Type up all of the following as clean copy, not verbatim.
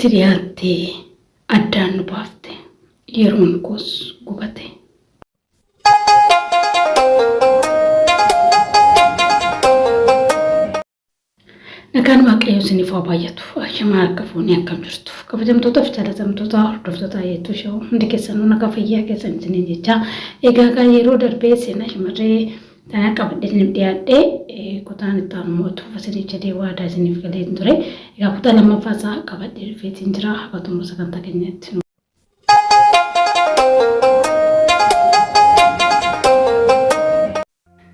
Natti dhiyaattee addaan nu baafte. Yeroon koos gubate. Nagaan Waaqayyoo isiniif haa baay'atu. Ashamaa harka fuunee akkam jirtu? Kabajamtoota fi jaalatamtoota hordoftoota Ayeetuu Show hundi keessanuu nagaa fayyaa keessan isiniin jechaa. Egaa kaa yeroo darbee seenaa shamarree tanaa qabadhee isiniif dhiyaadhee kutaan itti aanu immoo itti fufa isiniif jedhee waadaa isiniif galeen ture. Egaa kutaa lammaffaa isaa qabadhee dhufeetiin jira. Haga xumura sagantaa keenyaatti nu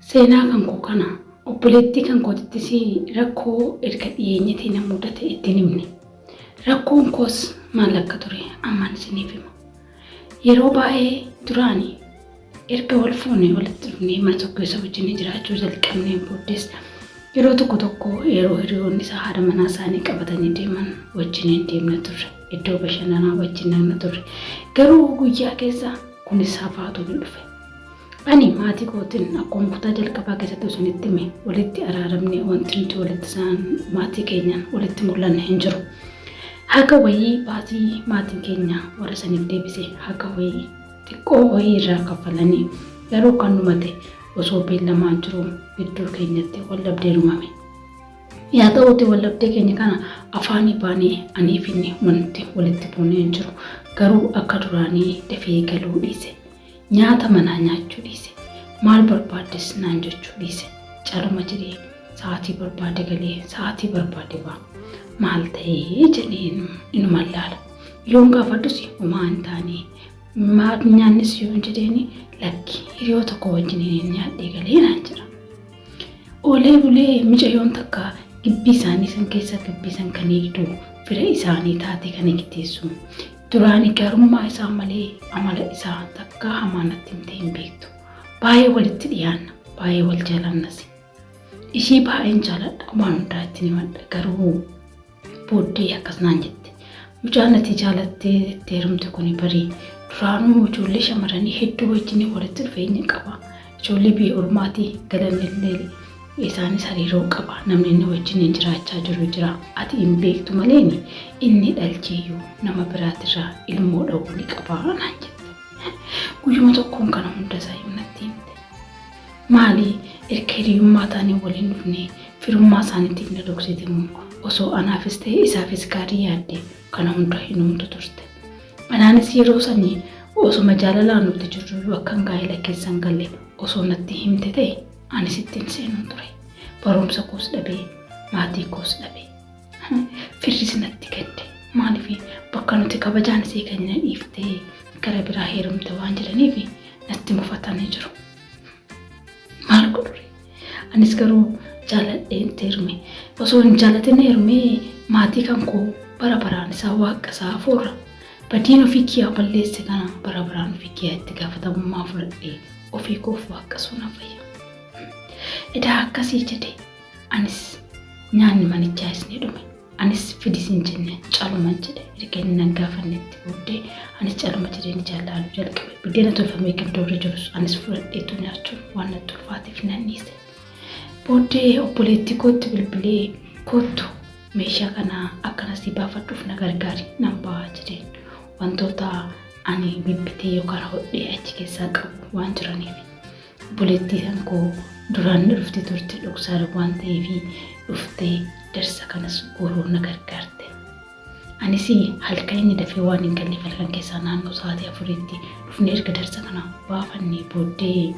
Seenaa kan koo kana obboleettii kan kootittis rakkoo erga dhiyeenyatii na mudate itti hin himne. Rakkoon koos maal akka ture amman isiniif hima. Yeroo baay'ee duraani erga wal fuune walitti dhufnee mana tokko keessa wajjin jiraachuu jalqabneen booddees yeroo tokko tokko yeroo hiriyoonni isaa haadha manaa isaanii qabatanii deeman wajjin hin deemna turre. Iddoo bashannanaa wajjin dhaqna turre. Garuu guyyaa keessa kunis hafaatu hin dhufe. Ani maatii kootiin akkuma kutaa jalqabaa keessatti isinitti hime walitti araaramnee wanti nuti walitti isaan maatii keenyaan walitti mul'anne hin jiru. Haga wayii baasii maatiin keenya warra saniif deebise haga wayii xiqqoo wayii irraa kaffalanii garuu kan dhumate osoo beellamaan jiru gidduu keenyatti wal dhabdeen uumame. Yaa ta'uuti wal dhabdee keenya kana afaanii baanee anii fi inni wanti walitti buunee hin jiru. Garuu akka duraanii dafee galuu dhiise. Nyaata manaa nyaachuu dhiise. Maal barbaaddes naan jechuu dhiise. Caluma jedhee sa'aatii barbaade galee sa'aatii barbaade ba'a. Maal ta'ee jedhee inuman laala. Yoon gaafadhus homaa hin taane. Maal nyaannis yoon jedheeni lakki hiriyoota koo wajjin hin nyaadhee galee naan jedha. Oolee bulee micayoon takka gibbii isaanii san keessa gibbii san kan eegdu fira isaanii taate kan eegdeessu. Duraani gaarummaa isaa malee amala isaa takkaa hamaa natti himtee hin beektu. Baay'ee walitti dhiyaanna, baay'ee wal jaalannasi. Ishii baay'een jaaladha, waan hundaa ittiin himadha. Garuu booddee akkas naan jette. Mucaan ati jaalattee itti heerumte kuni bari duraanuu ijoollee shamarranii hedduu wajjin walitti dhufeenya qaba. Ijoollee biyya ormaatii galanillee isaanis hariiroo qaba. Namni inni wajjiniin jiraachaa jiru jira. Ati hin beektu maleeni inni dhalcheeyyuu nama biraatirraa ilmoo dha'uu ni qaba naan jette. Guyyuma tokkoon kana hunda isaa natti himte. Maali erga hiriyummaa taanee waliin dhufnee firummaa isaaniitiif na dhoksite moo osoo anaafis ta'e isaafis gaarii yaadde kana hunda hin uumtu turte. Anaanis yeroo sanii osuma jaalalaan nuti jirruyyuu akkan gaa'ela keessa hin galle osoo natti himte ta'e ani sitti hin seenuun ture. Barumsa koos dhabee maatii koos dhabee. Firris natti gadde. Maaliif bakka nuti kabajaan isii keenya dhiiftee gara biraa heerumte waan jedhaniif natti mufatanii jiru. Maal godhure? Anis garuu jaaladheen itti heerume. Osoo hin jaalatin heerumee maatii kan koo bara baraan isaa waaqa isaa hafuurra. Badiin ofii kiyyaa balleesse kana bara baraan ofii kiyyaa itti gaafatamummaa fudhadhee ofii koof waaqqasuu na fayya. Edaa akkasii jedhe anis nyaanni manichaas ni dhume. Anis fidis hin jenne caluman jedhe erga inni nan gaafannetti booddee anis caluma jedheen ijaan laaluu jalqabe. Biddeena tolfamee gindoo irra jirus anis fudhadheetu nyaachuun waan natti ulfaateef nan dhiise. Booddee obboleettii kootti bilbilee koottu meeshaa kana akkana sii baafadhuuf na gargaari nan ba'a jedheen. Wantoota ani bibbitee yookaan hodhee achi keessaa qabu waan jiraniif. Obboleettii kan koo duraan ni dhufti turte dhoksaadha waan ta'eef dhuftee darsa kanas guuruu na gargaarte. Anis halkan inni dafee waan hin galleef halkan keessaa naannoo sa'aatii afuriitti dhufnee erga darsa kana baafannee booddee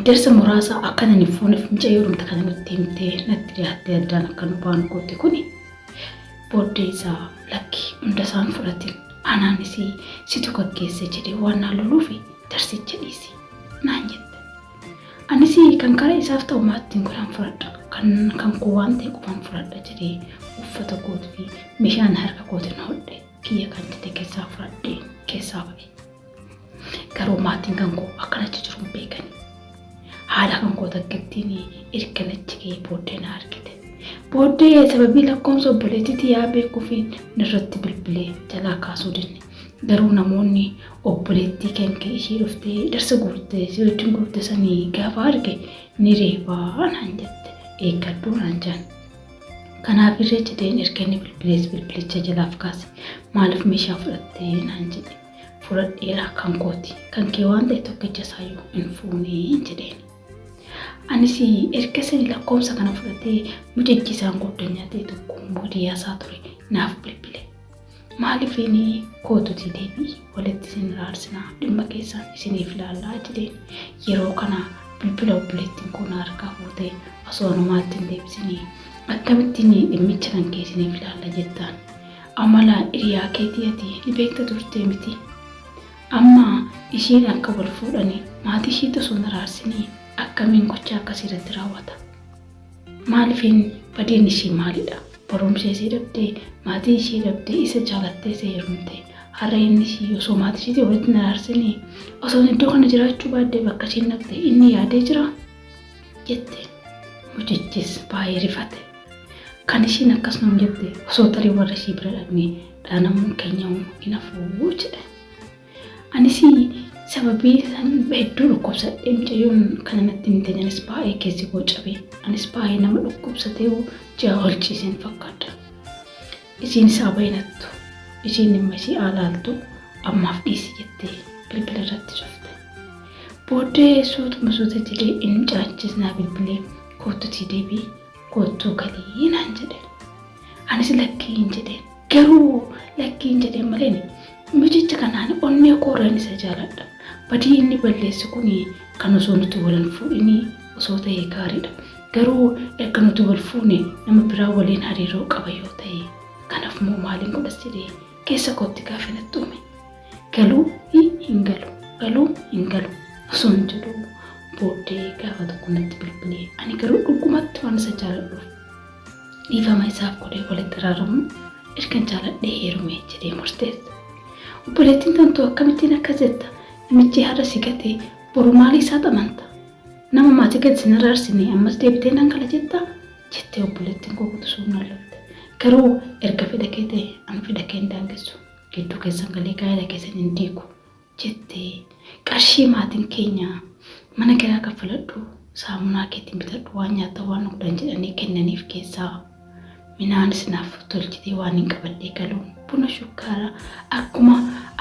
darsa muraasa akka nan hin fuuneef mucayyoo dhumte kana nutti himtee natti dhiyaattee addaan akka nu baanu goote kuni booddee isaa lakki hunda isaan fudhatin anaanis situ gaggeesse jedhee waan naan loluufi darsicha dhiisi naan jette. Anis kan karaa isaaf ta'u maattiin godhaan fudhadha kan kan koo waan ta'e qofaan fudhadha jedhee uffata kootii fi meeshaan harka kootiin hodhe kiyya kan jedhe keessaa fudhadhee keessaa ba'e. Garuu maatiin kan koo akkan achi jiru hin beekani. Haadha kan koo takkittiin erga achi ga'ee booddee na argite. Booddee sababii lakkoomsa obboleettii tiyyaa beekuufiin nirratti bilbilee jalaa kaasuu dinne. Garuu namoonni obboleettii kan kee ishee dhuftee darsa guurte si wajjin guurte sanii gaafa arge ni reebaa naan jette eeggadhuu naan jedhan. Kanaaf irree jedheen erga inni bilbilees bilbilicha jalaaf kaase. Maaliif meeshaa fudhattee naan jedhe. Fudhadheera kan kooti. Kan kee waan ta'e tokkicha isaayyuu hin fuunee jedheen. Anis erga sani lakkoofsa kana fudhatee mucichi isaan goddanyaa ta'e tokko hiriyaa isaa ture naaf bilbile. Maaliif inni kootutii deebi'i walitti isin raarsinaa dhimma keessan isiniif ilaallaa jedheen. Yeroo kana bilbila obboleettiin koo na harkaa fuutee osoo anumaatti hin deebisinii akkamittiin dhimmicha kan kee isiniif ilaalla jettaan. Amala hiriyaa keetii ati ni beekta turtee miti. Amma ishiin akka wal fuudhanii maatii ishiitti osoo hin araarsinii akkamiin gocha akkasii irratti raawwata? Maaliifin badeen ishii maalidha? Barumsa ishee dhabdee, maatii ishee dhabdee, isa jaalattee isa heerumte. Har'a inni ishii osoo maatii isheetii walitti hin araarsinii osoo iddoo kana jiraachuu baadhee bakka isheen dhaqxe inni yaadee jira jette. Mucichis baay'ee rifate. Kan ishiin akkas nuun jette osoo tarii warra ishii bira dhaqnee dhaanamuun keenya hin hafuu jedhe. Anis sababii san hedduu dhukkubsadhee mucayyoon kana natti himte anis baay'ee keessi koo cabe. Anis baay'ee nama dhukkubsatee ji'a ol ciiseen fakkaadha. Ishiin isaa baay'inattu. Ishiin dhimma ishii alaaltu ammaaf dhiisi jettee bilbila irratti cufte. Booddee suutuma suuta jedhee inni mucaachis naa bilbilee koottutii deebii koottuu galii naan jedhe. Anis lakkii hin jedheen. Garuu lakkii hin jedheen malee mucicha kanaan onnee kooraan isa jaaladha. Badii inni balleessu kun kan osoo nuti wal hin fuudhinii osoo ta'e gaariidha. Garuu erga nuti wal fuune nama biraa waliin hariiroo qaba yoo ta'e kanaaf immoo maaliin godhas jedhee keessa kootti gaafa natti uume. Galuu hin galu, galuu hin galu osoo hin jedhu booddee gaafa tokko natti bilbilee ani garuu dhugumatti waan isa jaaladhuuf dhiifama isaaf godhee walitti araaramu ergan jaaladhee heerume jedhee murteesse. Obboleettiin tantoo akkamittiin akkas jetta? Namichi har'a si gate boru maalii isaa xamanta? Nama maatii gadi sin araarsine ammas deebitee nan gala jetta? Jettee obboleettiin koo kutusuun na lolte. Garuu erga fedha kee ta'e an fedha kee hin daangessu. Gidduu keessan galee gaa'ela keessan hin diigu jettee qarshii maatiin keenya mana kiraa kaffaladhu saamunaa keetiin bitadhu waan nyaata waan dhugdan jedhanii kennaniif keessaa minaan isinaaf tolchitee waan hin qabadhee galuun buna shukkaara akkuma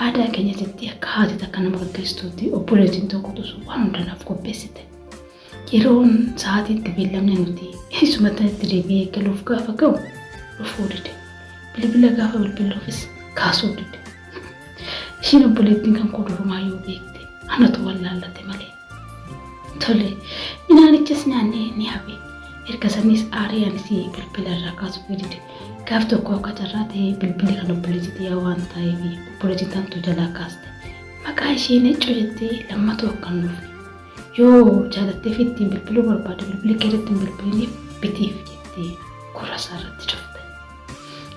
aadaa keenyatti akka haati takka nama gaggeessituutti obboleettiin tokko tusu waan hunda naaf qopheessite. Yeroon sa'aatii itti beellamne nuti isumatti itti deebi'ee galuuf gaafa ga'u dhufuu dide. Bilbila gaafa bilbiluufis kaasuu dide. Ishiin obboleettiin kan koo durumaa yoo beekte anatu wallaallate malee. Tole minaanichas nyaannee ni hafe. Erga sanis aarii anis bilbila irraa kaasuu dide. Gaaf tokko akka carraa ta'ee bilbilli kan obboleettii yaa waan ta'eef obboleettiin tantu jalaa kaaste. Maqaa ishee neccoo jettee lammatoo akka hin dhufne. Yoo jaalattee fi ittiin bilbiluu barbaade bilbila kee irratti hin bilbiliniif bitiif jettee gurra isaa irratti cufte.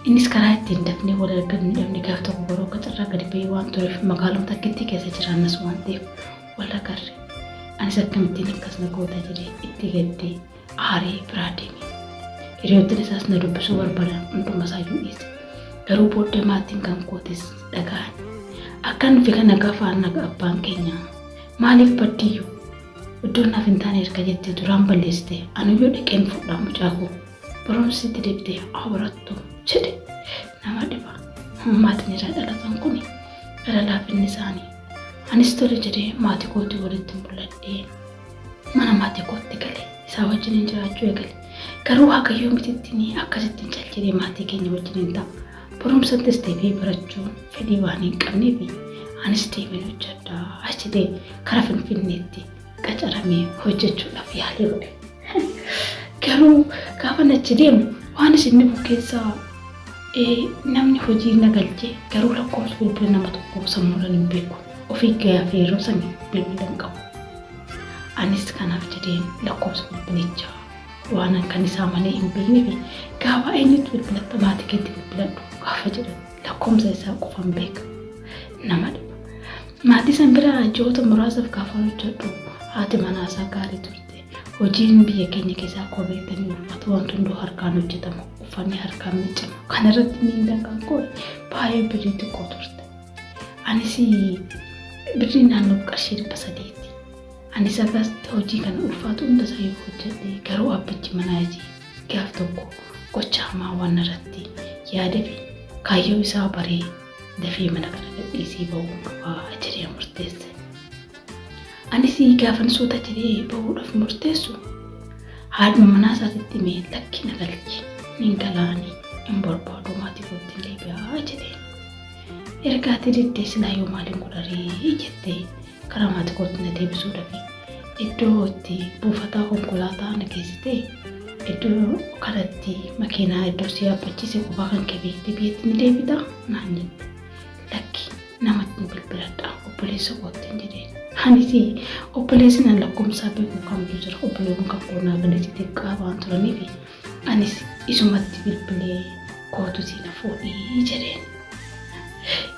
Innis karaa ittiin dafnee wal argannu dhabne gaaf tokko garuu akka carraa gadi ba'ee waan tureef magaaluma takkitti keessa jiraannas waan ta'eef wal agarre. Anis akkamittiin akkas na goota jedhee itti gaddee aaree biraa deeme. Hiriyootni isaas na dubbisuu barbaadan hunduma isaayyuu dhiise. Garuu booddee maatiin kan kootis dhaga'an. Akkan dhufe kana gaafa naga abbaan keenya maaliif baddiyyuu iddoon naaf hin taane erga jettee duraan balleessite anuyyuu dhaqeen fudhaa mucaa koo barumsi itti deebitee haa barattu jedhe nama dhiba. Maatiin irraa dhalatan kun gara laafinni isaanii. Anis tole jedhee maatii kootii walitti mul'adhee mana maatii kootti gale isaa wajjin jiraachuu eegale. Garuu haga yoomitittiin akkasittiin cal jedhee maatii keenya wajjin hin ta'a. Barumsattis deebi'ee barachuun fedhii waan hin qabneef anis deemeen hojjedhaa jedhee karaa Finfinneetti qacaramee hojjechuudhaaf yaalii godhe. Garuu gaafa achi deemu waan isin dhibu keessaa namni hojii na galchee garuu lakkoofsa bilbila nama tokko sammuudhaan hin beeku. Ofii gaafa yeroo sani bilbila hin qabu. Anis kanaaf jedheen lakkoofsa bilbilichaa waan kan isaa malee hin beekneef gaafa eenyutti bilbilatta maatii keetti bilbiladhu gaafa jedhan lakkoofsa isaa qofan beeka. Nama dhiba. Maatii san bira ji'oota muraasaaf gaafa hojjedhu haati manaasaa gaarii turte. Hojiin biyya keenya keessaa akkuma beektanii ulfaata wanti hunduu harkaan hojjetama. Uffanni harkaan miicama. Kana irratti miindaan kan koo baay'ee birrii xiqqoo turte. Anis birrii naannoo qarshii 300ti. Anis akkasitti hojii kana ulfaatu hunda isaa yoo hojjedhe garuu abbichi manaa isii gaaf tokko Gocha hamaa waan irratti yaadeef kaayyoo isaa baree dafee mana kana gadhiisee ba'uu qabaa jedhee murteesse. Anis gaafan suuta jedhee ba'uudhaaf murteessu haadhuma manaa isaatitti himee, lakki na galchi, nin galaani hin barbaadu, maatii kootti deebi'aa jedheen. Erga ati diddee silaa yoo maaliin godharee jettee karaa maatii kootti na deebisuudhaaf iddoo itti buufataa konkolaataa na geessitee, iddoo kanatti makiinaa iddoo si yaabbachiise qofaa kan kee beektee biyyatti ni deebita naan jette. Lakki, namatti bilbiladha, obboleessa kootti hin jedheen. Anis obboleessi nan lakkoomsaa beeku kamtu jira? Obboleewwan kan koo naa galee xixiqqaa waan turaniif anis isumatti bilbilee kootu si na fuudhii jedheen.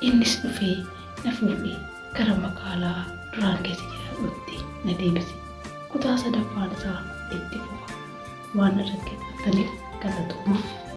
Innis dhufee na fuudhee gara magaalaa duraan keessa jiraadhutti na deebise. Kutaa sadaffaan isaa itti fufa. Waan na dhaggeeffattaniif galatooma.